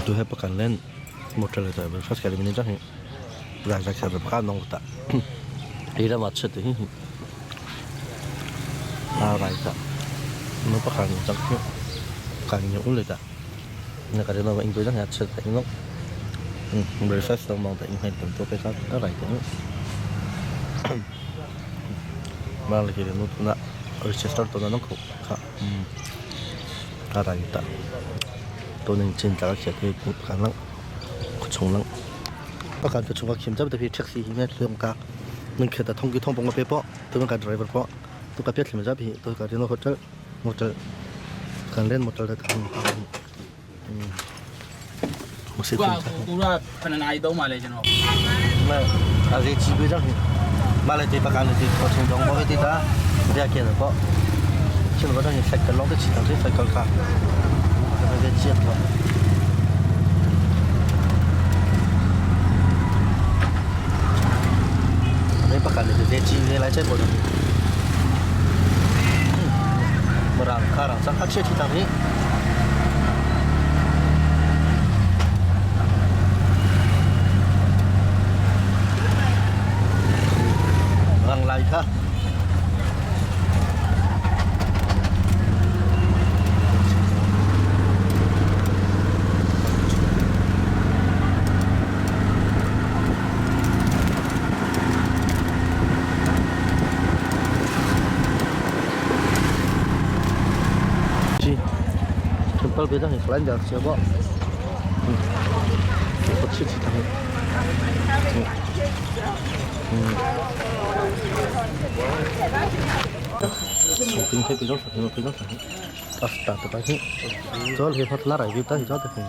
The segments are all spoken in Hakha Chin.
Tu he pakan len motor le ta first kali mini jang hi ra ra kha pa nong ta ira ma chet hi a rai ta no pakan jang hi kan ni ul le ta na ka no ing jang ha chet ta no breakfast nong nong ta ing hai tam to pe ka rai ta ma le ke no na register to na nong ko kha a rai ta to ning chin ta khe ke kan lang chung lang pakan ka chung ka khim jab ta phi taxi hi me hlum ka nang khe ta thong ki thong pong pe po tu ka driver po tu ka pet thlim jab hi tu ka rino hotel motel kan len motel ta thong ကိုကိုကခဏနာရီသုံးပါလေကျွန်တော် မအရေးကြီးပြကြဟိမလည်းဒီပကန်ဒီခေါချင်းတော့ဘောဒီတာပြခဲ့တော့ပေါ့ကျွန်တော်တို့ဆိုင်ကလောင်းတဲ့ချီတဲ့ဆိုင်ကခါဒါကြည့်တော့ 你不干你就别急，你来这过来。没让卡让，咱卡车去当你。让来卡。Temple beda nih, kalian jangan siapa. Kecil sih tapi. 从冰开比较少，比较少。啊，打的白天，主要是他拉来的，但是找的很。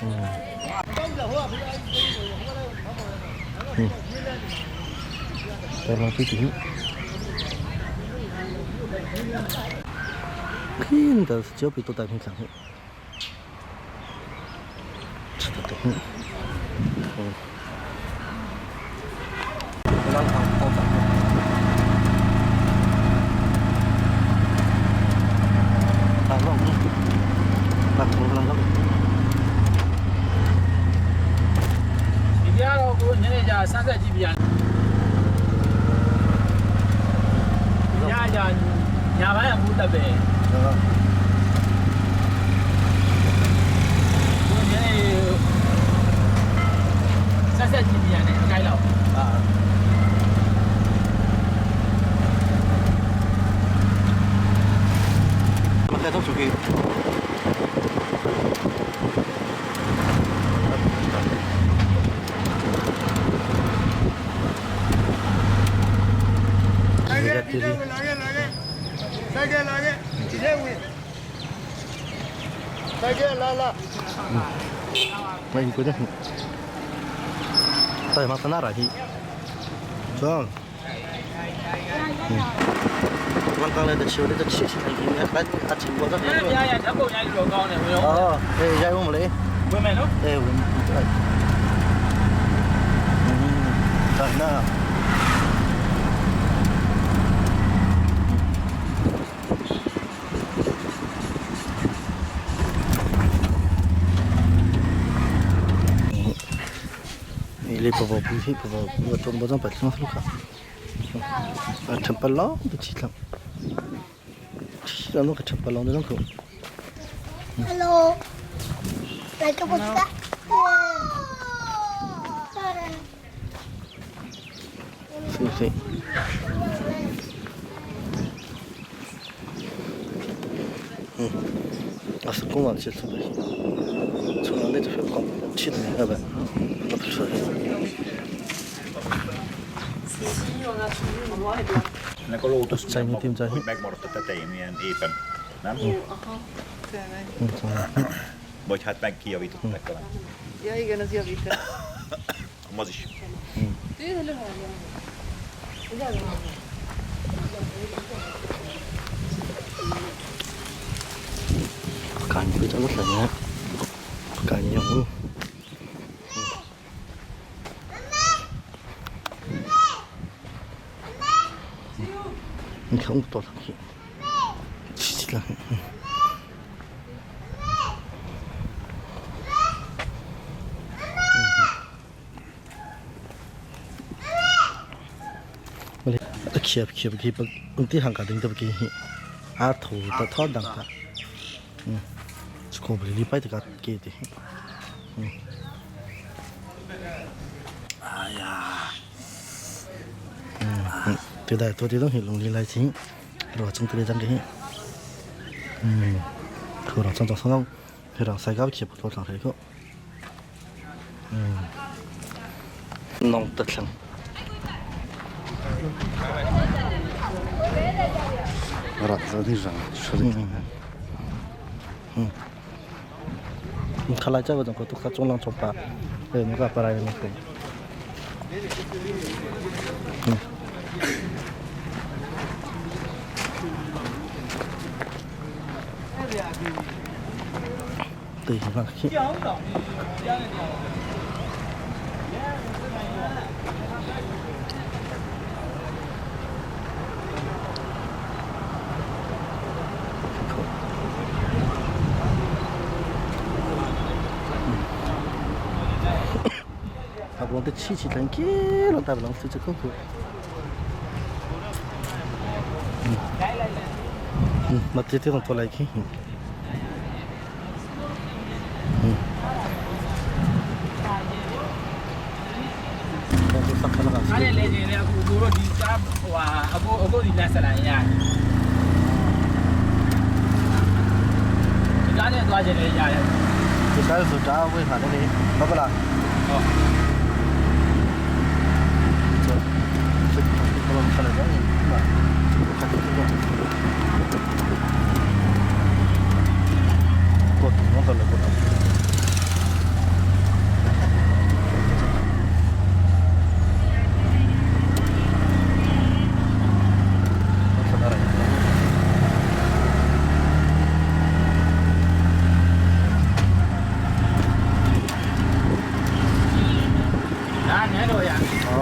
嗯。嗯。再来这边。 큰 데서 저비 또 다른 상. 저도 응. 응. ဒီပြတော့ကိုညနေကျဆန်းဆက်ကြည့်ပြညညညပိုင်းအမှုတက်ပဲကိုညနေဆက်ဆက်ကြည့်ပြရတယ်အကြိုက်တော့ À. 开头出去。 လာခဲ့ဒီထဲဝင်လာခဲ့လာခဲ့ဆိုင်ကလာခဲ့ဒီထဲဝင်ဆိုင်ကလာလာ ไม่กูจะต่อยมาสนาระที่จ้อง刚刚来的球，那个气气很硬，还还挺过的。 ညနေပြရဓာတ်ပုံရိုက်လို့ကောင်းတယ်ဝင်ရော 哦，哎，加油我们嘞！ ဝင်မယ်နော် 哎，我们嗯，咋那？你不不不不不，我中不中白天路卡，啊，成不老都起了，起了那个成不老的那个。 Hello. 来个不吃。是是。嗯，啊是公王去出的，从那就跑，去的那个，那不是。 Ennek a Lotus Szerintem hogy megmaradt a tetején ilyen éppen, nem? Tényleg. Vagy hát meg kijavították talán. Ja igen, az javítás. Az is. 感觉这个什么？感觉。你看我多少去？起起来。A khiap khiap khi unti hang ka ding ta ki hi a tho ta tho dang ta. Ko bli pai ta ka ke ti. Aya. Te dai to ti dong hi lung li lai ching. Ro chung te jang ke hi. Ko rang chang chang song he rang sai ga khiap to tlang thai ko. Nong ta thlang. Rat za ni rang shri. Khalai cha ba jong ko tuk sa chung lang chong pa. E no ka parai lang ko. 对，你看。 我的七七等几了，大不了吃这口口。嗯，那这地方过来去。 အားနဲ့လဲခြင်းလဲအခုကိုတို့ဒီစားဟိုဟာအခုအခုဒီလက်ဆက်လာရင်ရတယ်ဒီကားနဲ့သွားခြင်းလဲရတယ် ဒီကားဆိုတာဝေးမှာလေမပလား ဟုတ် 这这个看了人嘛，看这个，过我到了过了。 ဒါနန်းတော့ရ 哦。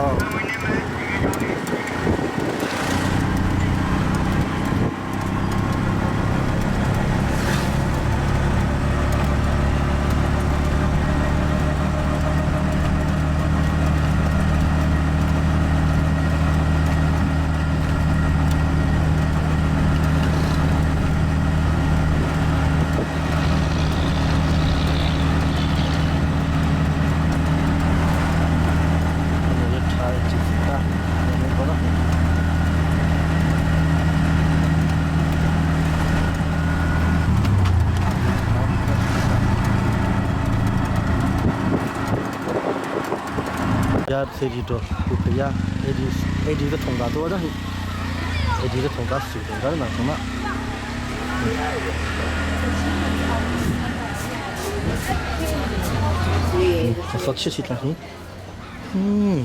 ရစေဒီတော့ဒီဖယားအဲ့ဒီအဲ့ဒီကထုံတာတော့အဲ့ဒီကထုံတာစီတော့ဒါမှမဟုတ်ဆော့ချစ်ချစ်လာဟင်းอืม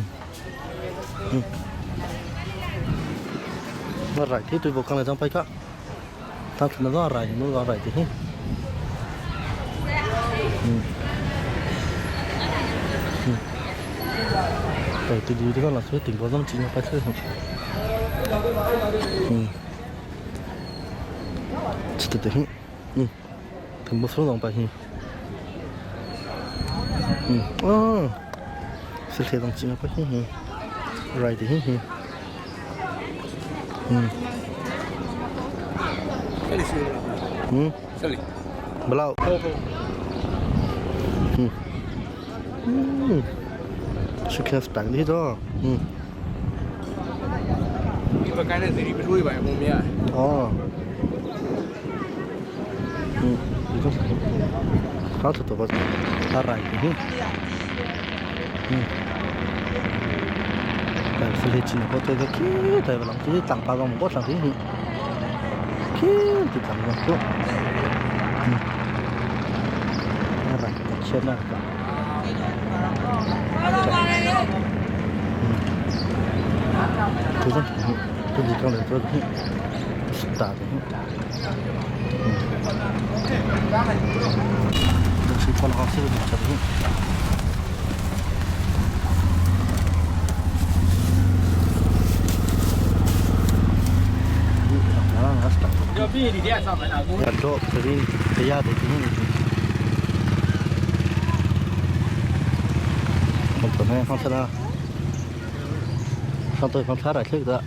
မရိုက်ဒီတို့ကလည်းကြောင်ပိုက်ကတာတနော်ရိုက်နော်ရိုက်ဒီဟင်း 对对对，这个老师顶多弄几年白菜。嗯，吃的对，嗯，挺不错的白菜。嗯，哦，是黑东西吗？白菜，right 的，嗯。嗯，这里，不老。嗯，嗯。是开始办的တော့อืม ဒီဘက်ကိုင်းတဲ့ဇီရီပထိုးတွေပါအကုန်မြင်ရတယ် အော်อืมဒီတော့ဟာတော့ဘာသာရိုက်ဟင်းอืมแต่สเลจินก็ตัวก็ขี้แต่เวลาที่ต่างปาก็มันก็สั่งที่ขี้ที่ต่างกันก็อืมอะไรก็เชื่อมากกว่า 도전 또 니까 내가 또 쉽다. 역시 전화가 쓰고 있잖아. ပြောပြီးဒီတည်းကဆောက်မယ်အခု 야, 너 그린 돼야 되긴 뭐 전에 항상 Thang thang thla rai thlek da.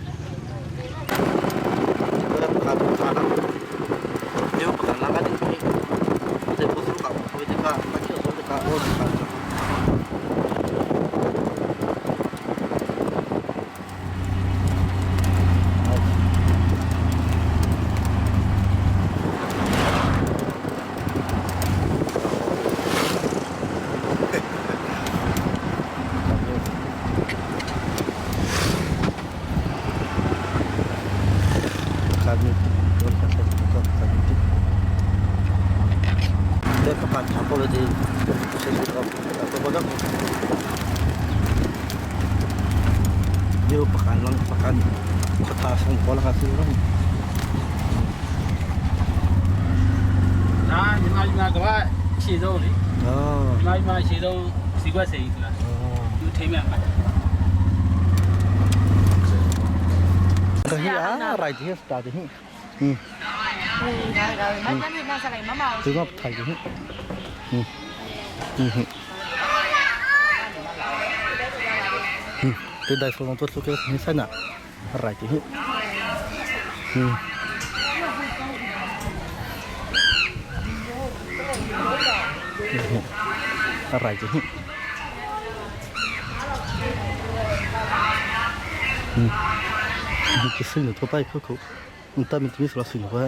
ဒါမြန်မာပြည်မှာကမ္ဘာရှည်ဆုံးလေမြန်မာပြည်မှာရှည်ဆုံးဇီကွက်စေကြီးဆိုတာသူထိမ့်မှမှာ Right here, start here. ဒါဒါမမနဲ့နားဆက်လိုက်မမအောင် သူကထိုင်တယ်ဟင်းဟင်းဟင်းသူဒိုင်ဖလုံးတော့သူကနေစနာ right ဟင်းဟင်း right ဟင်းဟင်းဒီစနေတော့ပိုက်ခုခုတမင်တမီဆိုလာစနေဘာ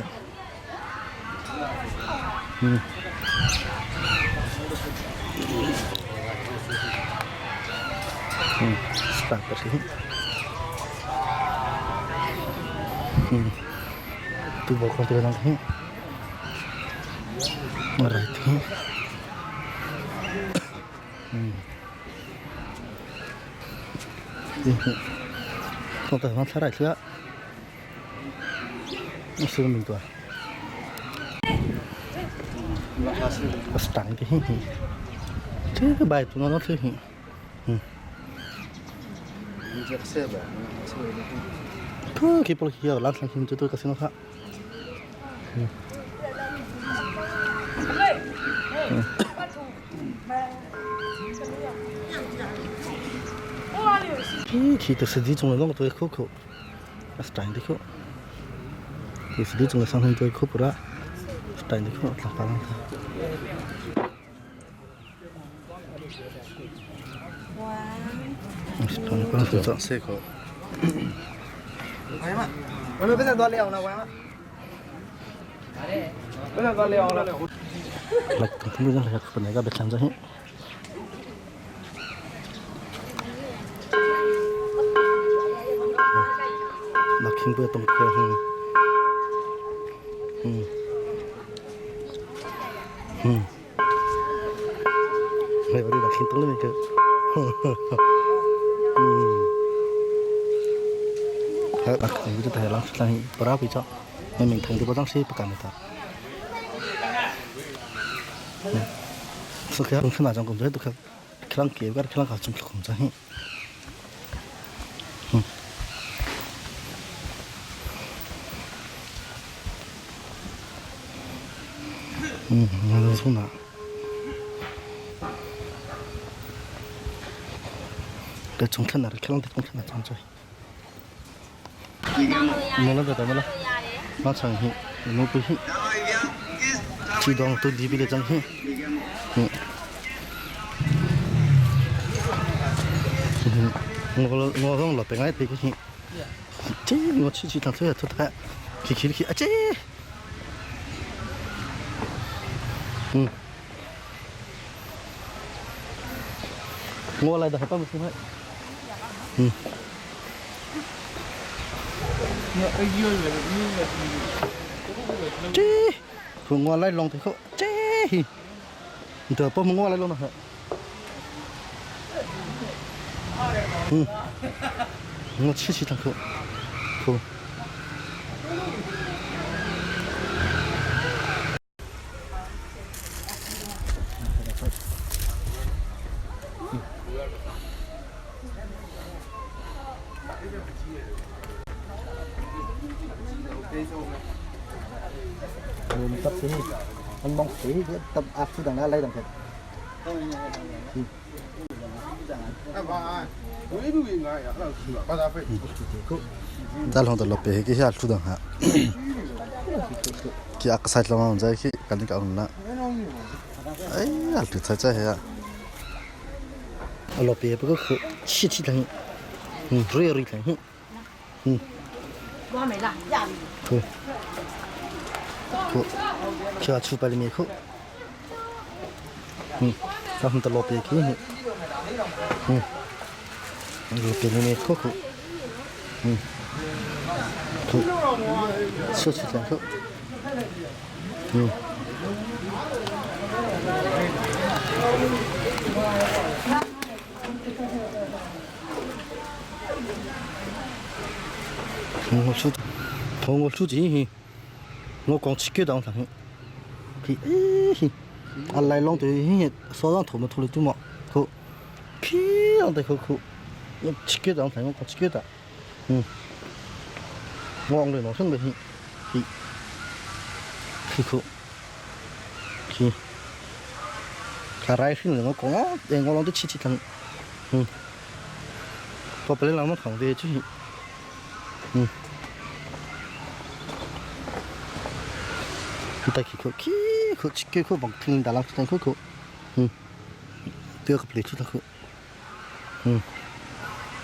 Start kasi. Tu bokong tu lang hi. Alright. Không thể không lại chưa? Nó sương mình tuần. Start cái hi. Thế cái bài tụi nó nó thế hi. သူကိပလခိယလန်ဆန်ခင်တူကစနောခဒီတစဒီကျုံလုံးတော့ခုခုစတိုင်းဒီခုဒီစဒီကျုံဆန်ဟင်တော့ခုပရာစတိုင်းဒီခုလာပါလာစတိုင်းပါတော့ ဆေခေါ် ဝယ်မပတ်သက်သွားလဲအောင်လားဝယ်မပတ်သက်သွားလဲအောင်လား Like tunggu jangan lihat penjaga bercanda ni. Makin gue tong ke Này vào đi là khiến tông lên cơ. Hmm. Đặc thì chúng ta làm là berapa itu? Memang thằng đi bắt đầu sẽ pakai ta. 그래서 그냥 큰 아장 검사 해도 그냥 기회가 그냥 가좀 검사해. 응. 응, 나도 손아. 내 정편 나를 켜는데 정편 나 정저. 몰라 다 몰라. 나 장히, 너 부히. 지동 또 리비레 장히. 응. 我我讲落平来睇佢，这我次次头出出睇，佢佢佢啊这，嗯，我来的还办不出来，嗯。这，我来弄这个，这，得不我来弄了。嗯，我吃起汤口，口。tập thế anh mong thế tập áp suất đằng lấy đằng thật. Za long to lope ki ha thu dang ha ki ak sai long zai ki kan ka on na ai al tu chai chai ha lope bu ko chi chi tang ri ri tang 我没啦，呀。 khu khu cha chu pa li me khu ta hum ta lope ki lope ni me khu khu khu chu chu tang khu 我出，同我出钱，我讲七个档上，去，哎，阿来弄对，手上头嘛脱了多嘛，可，屁样的可可，我七个档上，我讲七个档，嗯，我往里弄上的去，去，去可，去，他来训我讲啊，我弄的七七档，嗯，我本来让我扛的就是。ta ki ko ki ko chi ke ko bang tin da lang tan ko ko te ko ple chu ta ko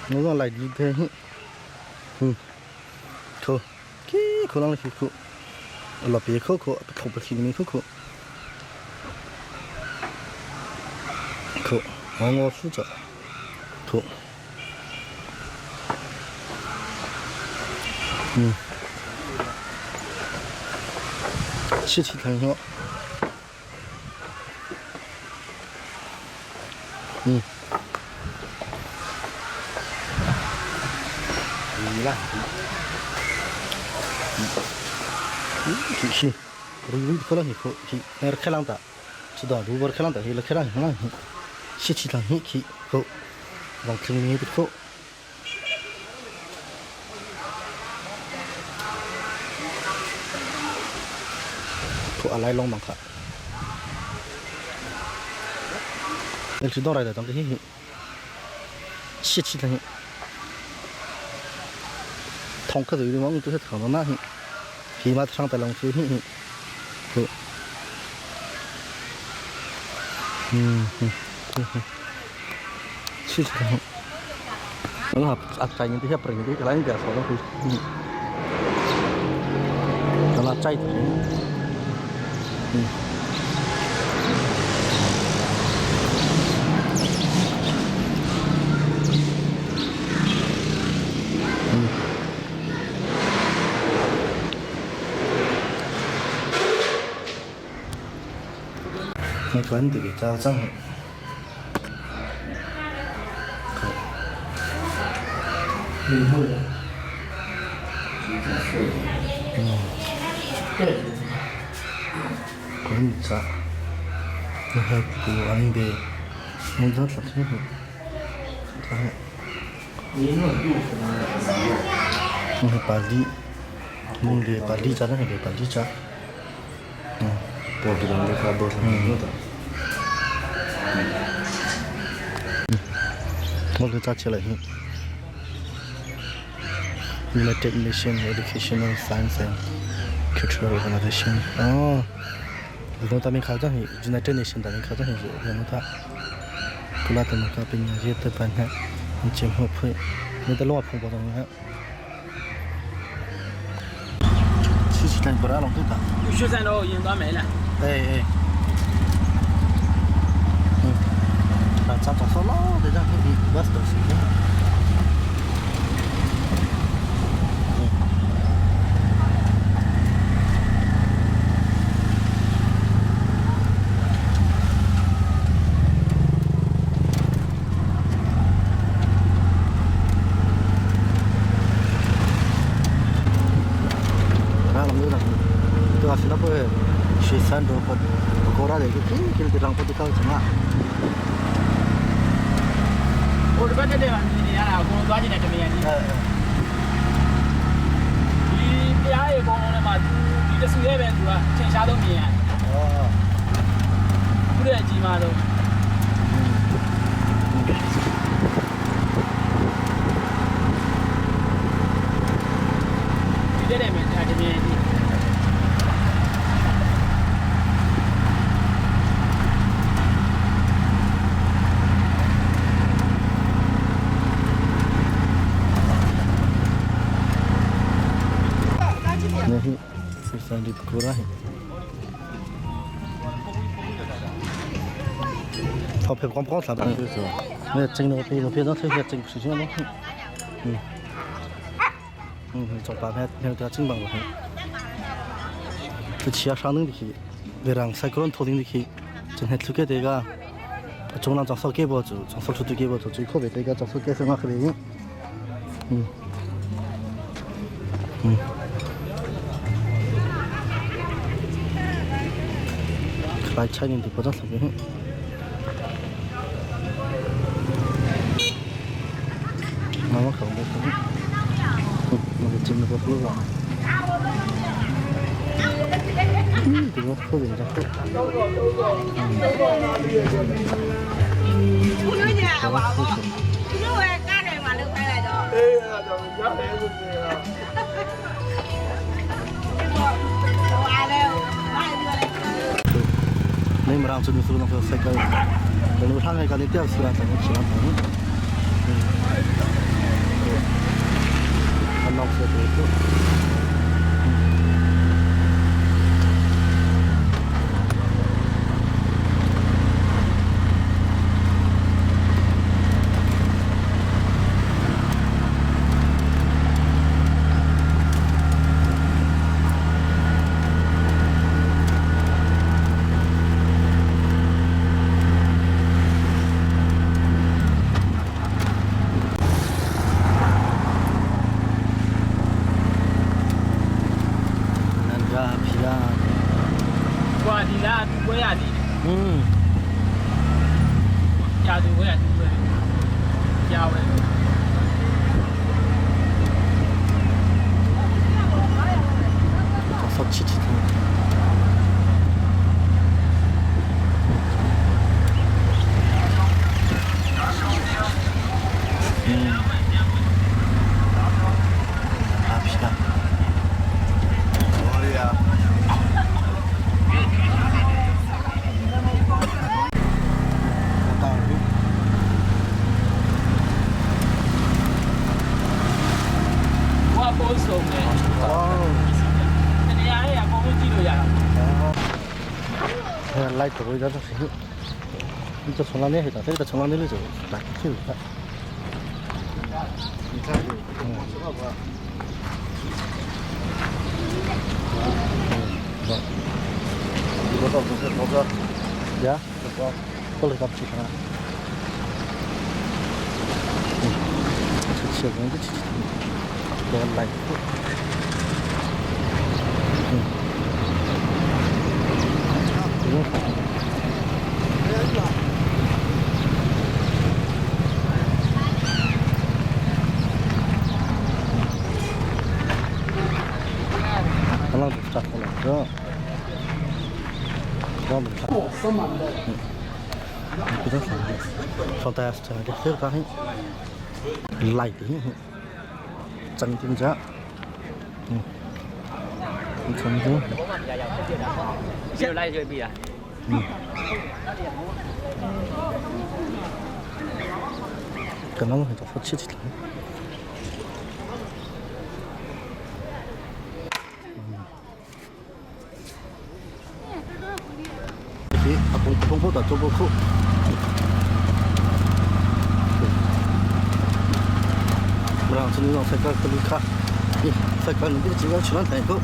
no lo lai di te ko ki ko lang ki ko lo pe ko ko ko pa ki ni ko ko ko ngo su cha ko 气体腾说，你啦，是，如果可能是是那个开朗的，知道如果开朗的，是开朗开朗，气体腾去好，往前面的好。อะไรลงบังค่ะ你知道来的，当个嘿，气气的，同课头的我都是躺到那嘿，起码上得龙水嘿嘿，嗯嗯嗯，气气的，我阿在你底下不认得，来你别说了，等他在的。你管这个家长。管咋？那还不安的，我咋说清楚？我是巴黎，我的巴黎家，那个巴黎家。我不懂这块多少的。我给咋起来？United Nations Educational Science and Cultural Organization。哦， nó ta mình khảo chắc thì United Nations ta mình khảo chắc thì nó ta ကုလသမဂ္ဂပညာရေးတပ်ပံနဲ့ကျင်းမှုဖွဲ့နေတလောဖုန်ပေါ်တော့ဟဲ့ချီချီတန်ပရာလုံးတူတာ ရွှေစံတော့ရင်သွားမယ်လား အေးအေး啊，咱总说老的，咱可以我是都是的。 나 남자다. 또 아시나 보여. 시산도 고라데 그 길들 랑 포디 카우지마. ဟိုဒီဘက်တက်တဲ့မှာမြင်နေရတာအကုန်သွားကြည့်တယ်တမယန်ကြီးဒီဖျားရေပုံလုံးထဲမှာဒီတဆူရဲ့ပဲသူကထင်ရှားဆုံးမြင်ရတယ် 어. ခုတည်းအကြီးမားဆုံး 음. Pakistan ri pakura hi. Thọ phép con con sao đó. Nè chân nó phi nó phi nó thấy hiện chân sử dụng nó. Ừ. Ừ, trong ba mét theo cái chân bằng rồi. 그 지하 사는 게 내랑 사이클론 토딩 게 전해 두개 내가中浪装修给不住，装修出去给不住，最可别这个装修给什么可别。嗯嗯。来菜你就不装修给。妈妈可能不，我就进了个路了。嗯，这个后边这。 ခုလို့ညာဟွာပေါ့သူတို့ကကားတယ်မှာလောက်ခိုင်းလိုက်တော့အေးအဲ့ဒါကြောင့်ရတယ်ဆိုနေတာဟိုအားလဲဘာပြောလဲ 你们让这边是那个赛个，等他那个你掉出来，等我起来等。嗯，我弄出来这个。南加皮啊， ကွာဒီလားသူပွဲရသည် 嗯， ကြာသူပွဲရသူပွဲကြာဝဲ 说七七天。嗯，阿皮啊。 ဟိုကပိုးစုံတယ် 哦。 တနေရာလေးကပုံကြည့်လို့ရတာ 来这个叫做谁？你这从哪里去的？这个从哪里走？来去的。你看，嗯，嗯，你到公司投资，呀，过来搞不起来。嗯，这切工这切，这来。嗯，不用看。刚刚不扎好了，这，刚不扎。不知道上大学这个高兴，来的，真紧张，嗯，你真的。 ကျလိုက်ရွေးပြီးတာ 可能很多夫妻去了。嗯，阿公公婆的做不苦。不让村里让才干可看，你才干你这个几个去了太多。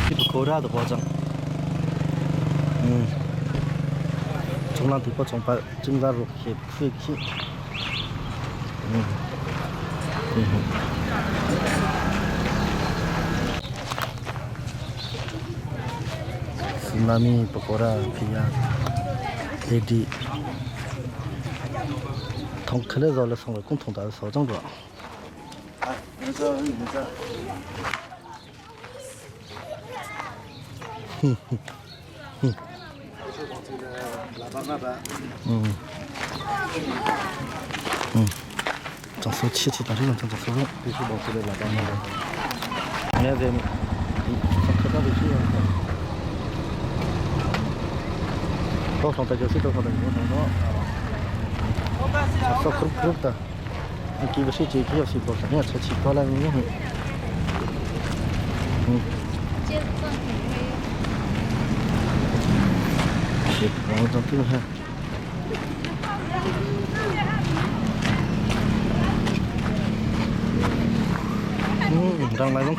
你不可拉的夸张，嗯。中浪地不中把中拉入去去去，嗯，嗯。Tsunami pakora phiya AD 同可能绕了上了共同的少长多。哎，你这你这。哼哼哼。嗯，嗯，长手气气，但是能长手肉，必须保持的喇叭嘛。你看这，上课到底是多少在就是多少的，多少多，少苦苦的。几个手机去是多少？你出去过来没有？嗯。是，我总听下。嗯，让来弄。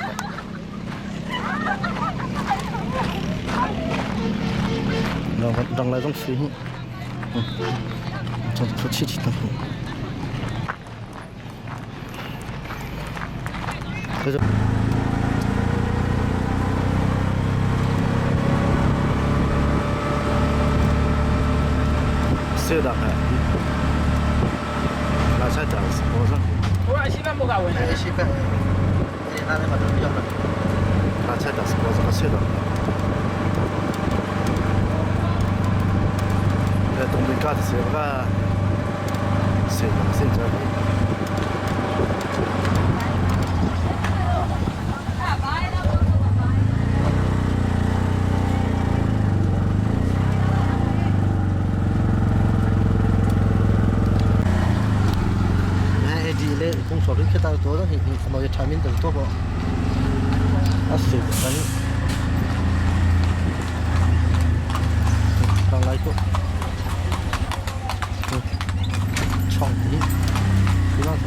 让让来弄水。嗯，这出去去等。这是。စေတာဟဲ့လာချက်တာဘောစ ဟိုအရှိဘက်မကဝင် ရှိပဲဒီနားလေးမှာတော့ရောက်လာလာချက်တာဘောစကစေတာ这东北干的是个，谁能谁这里？哎，ဒီလေကုန်းစော်ရခတာတော့ဟိအမောရချမင်းတော့ပေါ့အဆေတန်တောင်းလိုက်တော့ချောင်းဒီဒီလောက် ต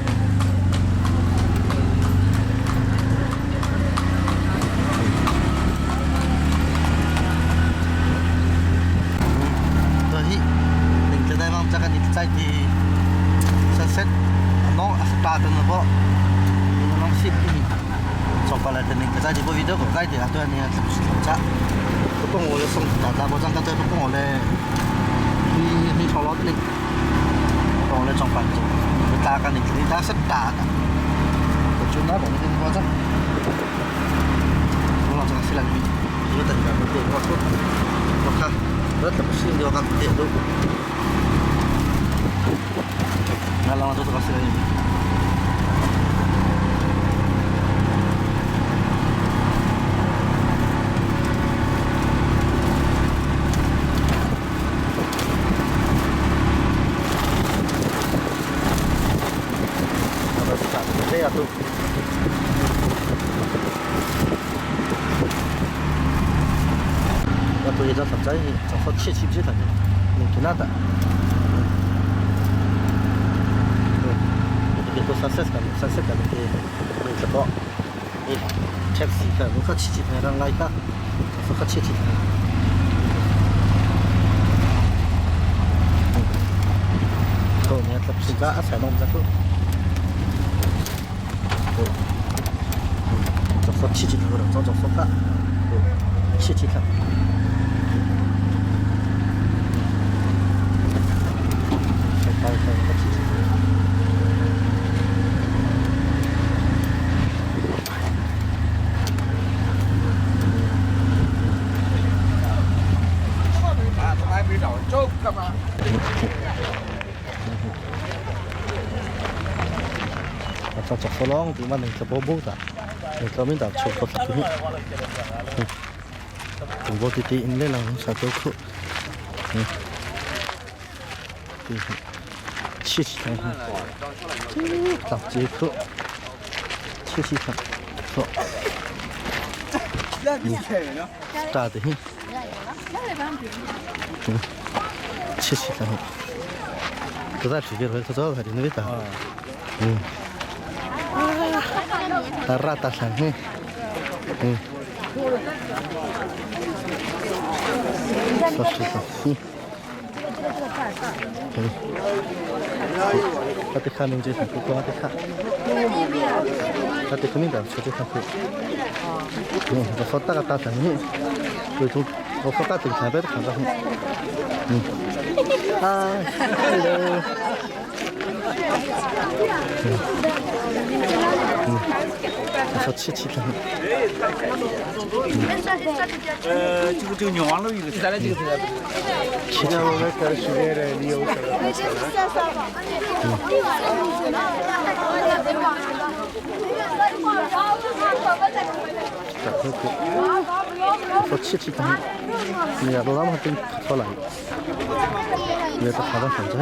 ัวที่หนึ่งจะได้บ้างจากกันอีกใจดีเซ็ตน้องสตาร์ตัวก็น้องสิบที่จบไปแล้วแต่หนึ่งก็ใจดีวิดีโอก็ใจดีอ่ะตัวนี้จะก็ต้อง我送大大波张个对不过我嘞，你你朝老的，我来装扮做，大个你你打是大的，我就那边那个我这，我老这个是两米，有等个不对，我说我看。我怎么是你我刚点都，那让我做这个事情。这样都。我对这实在就好切切不起来，能给那的。这个 success 感，success 感的那个多，你 taxi 看，我靠切切来让来个，我靠切切。ตัวนี้ครับสินค้าอาศัยนมสักครู่จะสดชิจิครับจะสดค่ะชิจิครับไปไปก็ชิจิ cho chọc số long thì mà mình sẽ bố bố ta mình có mình đặt chụp có thật thứ cũng vô tí tí in lên là sao tôi khụ thì chi chi thằng tập chi khụ chi chi thằng khụ ta thì chi chi thằng cái ra chỉ biết thôi cho phải đi nữa ta ừ rata sang he. Ate kha nung je sang ko ate kha. Ate kmi da cho je sang ko. 네, 섰다 갔다 하니 그 좀, 섰다 갔다 잘 빼도 간다. 응. 아, 헬로. 저 치치. 这个就娘了一个。咱来这个 치치. 저 치치. 你要多那么点出来，你这好多想这。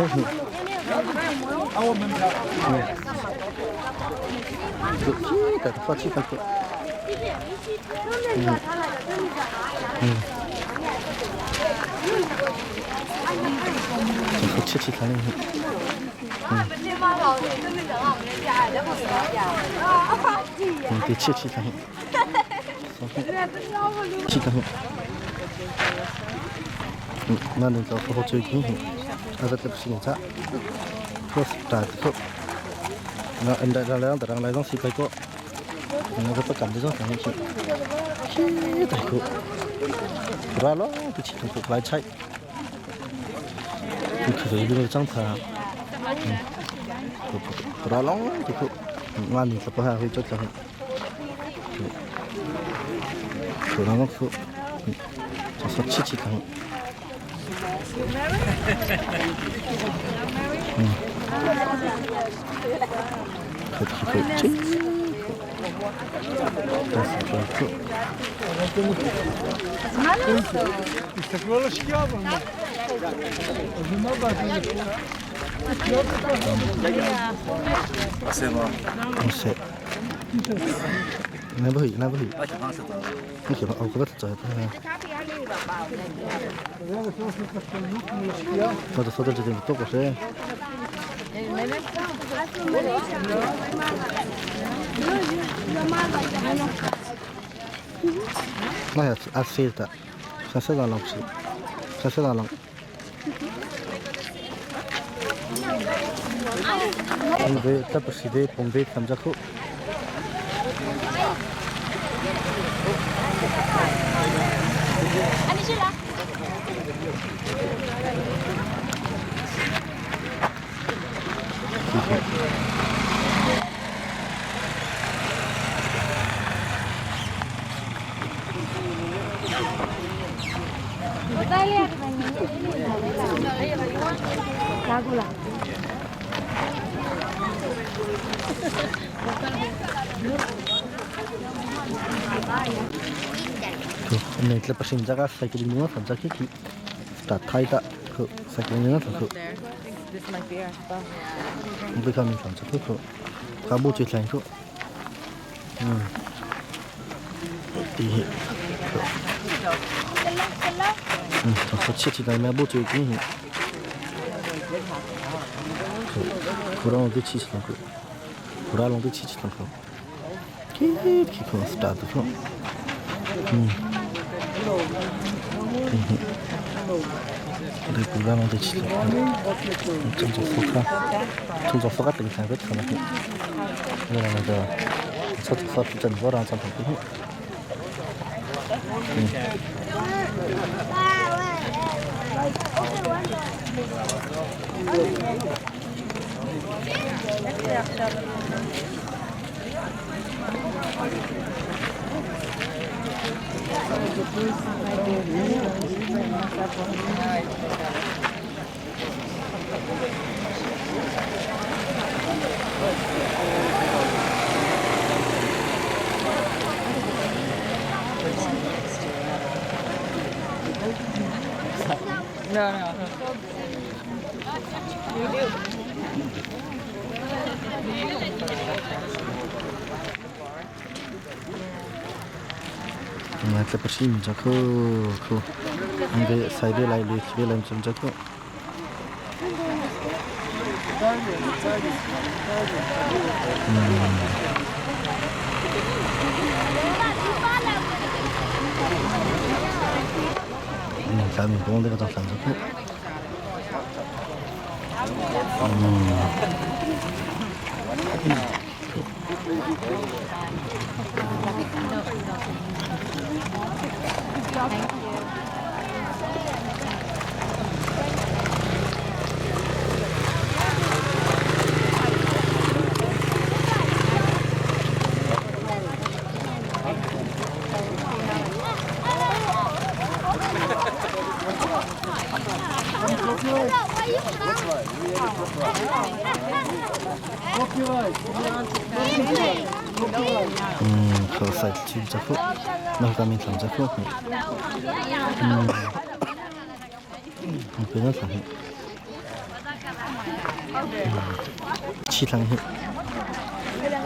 Chi thlang hi.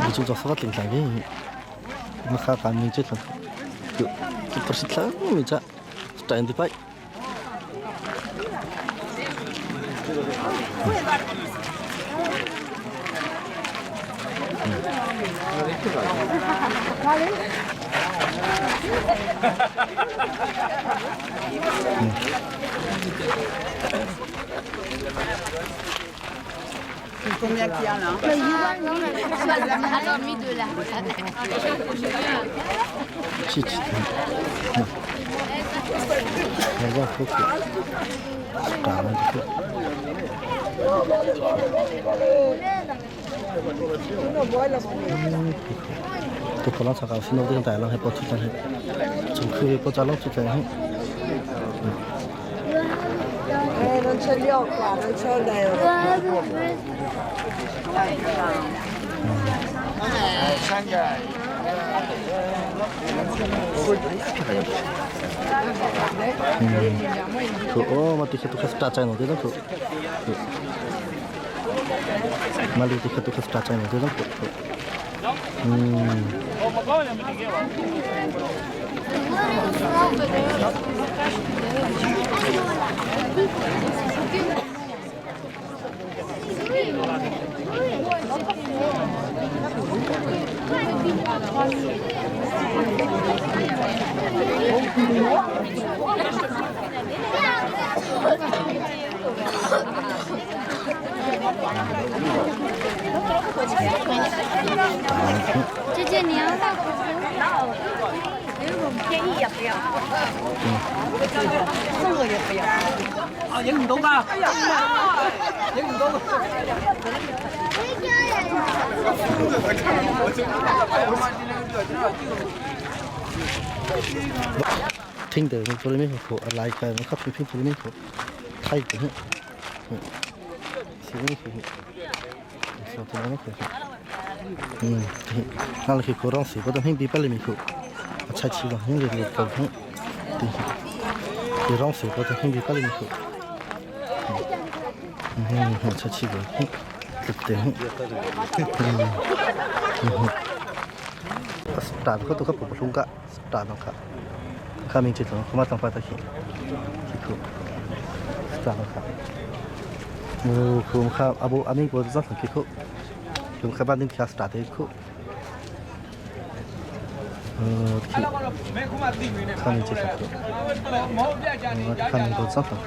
Mi cu cho fa tling thlang hi. Ma kha kan mi che thlang. Tu persit thlang mi cha. Tain ti pai. Non ce li ho qua, non c'ho l'euro. Khu ma ti kha tu kha sta chai no te khu. Ma li ti kha tu kha sta chai no te khu. 姐姐，你要影唔到㗎，影唔到。 Thing te ko mi ko lai kai ma kha phi phi mi ko thai ko he. Si mi ko. So te ma ko. Na la ko rong si ko ta hing bi pa le mi ko. A chai chi lo hing le le ko he. Ti. Ti rong si ko ta hing bi pa le mi ko. Chai chi ko he. Te he. Start ko to ka pu ka start ka. 看明这种，恐怕长发的去，去苦，start ka. Mu khu kha abu ami ko za ki khu. Kum kha ban din kha start khu. ki. 看明这种。看明ko za khu.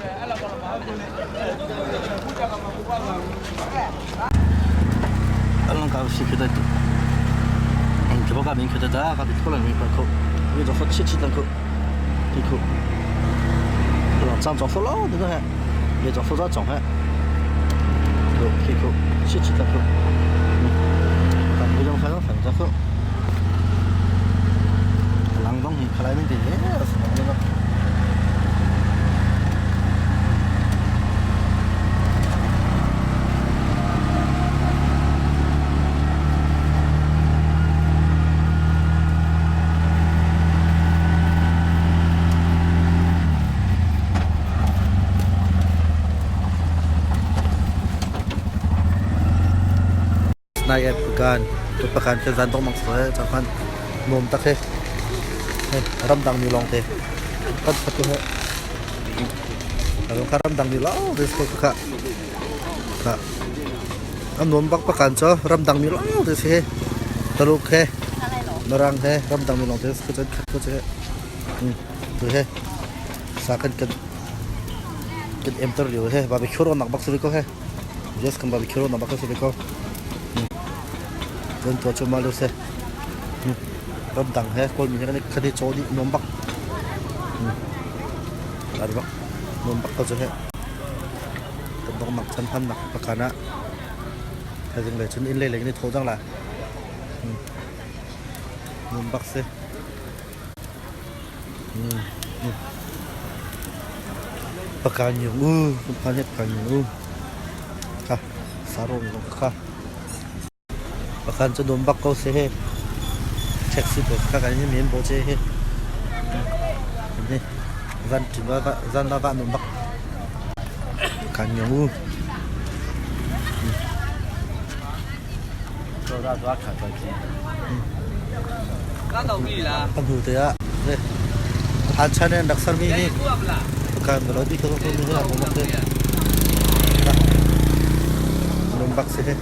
Along ka si kita tu. 这个明去的咋？他的可能没关口，为着说七七等口，对口。长着说老这个还，也着说咋长还，口开口，七七等口。嗯，但为什么还让反正口？狼东西看来没得，是那个。Nai app kan tu pakan ke zan tong mang so he chang nom tak he ram dang ni long te kan phatu he aro kha ram dang ni lo te ko kha kha am nom bak pakan cho ram dang ni lo te se taluk he narang he ram dang ni long te ko chan khat ko che tu he sa kan kan kan em tar liu he barbecue ro nak bak se ko he yes kan barbecue ro nak bak se ko 跟ตัวชมาลูเซรำดังเฮคนมีกันคดีโจดีนมบักอะไรบักนมบักก็จะเฮตัต้องหนักชั้นพันหนักประกันนะถ้าจึงเลยชั้นอินเลยเลยนี่โทจังละนมบักเซประกันอยู่อู้ประกันเฮประกันอยู่อู้ค่ะสารมค่ะ pakan chu nom bak ko se he taxi bo kha kan ni men bo che he ni zan ti ba zan na ba nom bak kan nyong u. Kan hnu te ah han chan in rak sermi hi kan lo di kho ko mi hi a bak te. Num bak si he.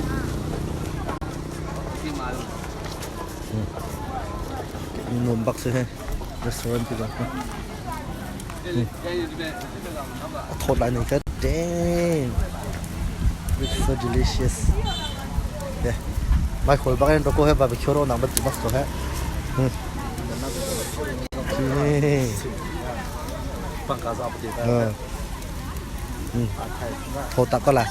Num bak si he. Restaurant ti bak. A thawt lai ning ka damn. It's so delicious. Yeah. Mai khol bak in roko he barbecue ro nang bat bak ko he. Thawt tak ko lai.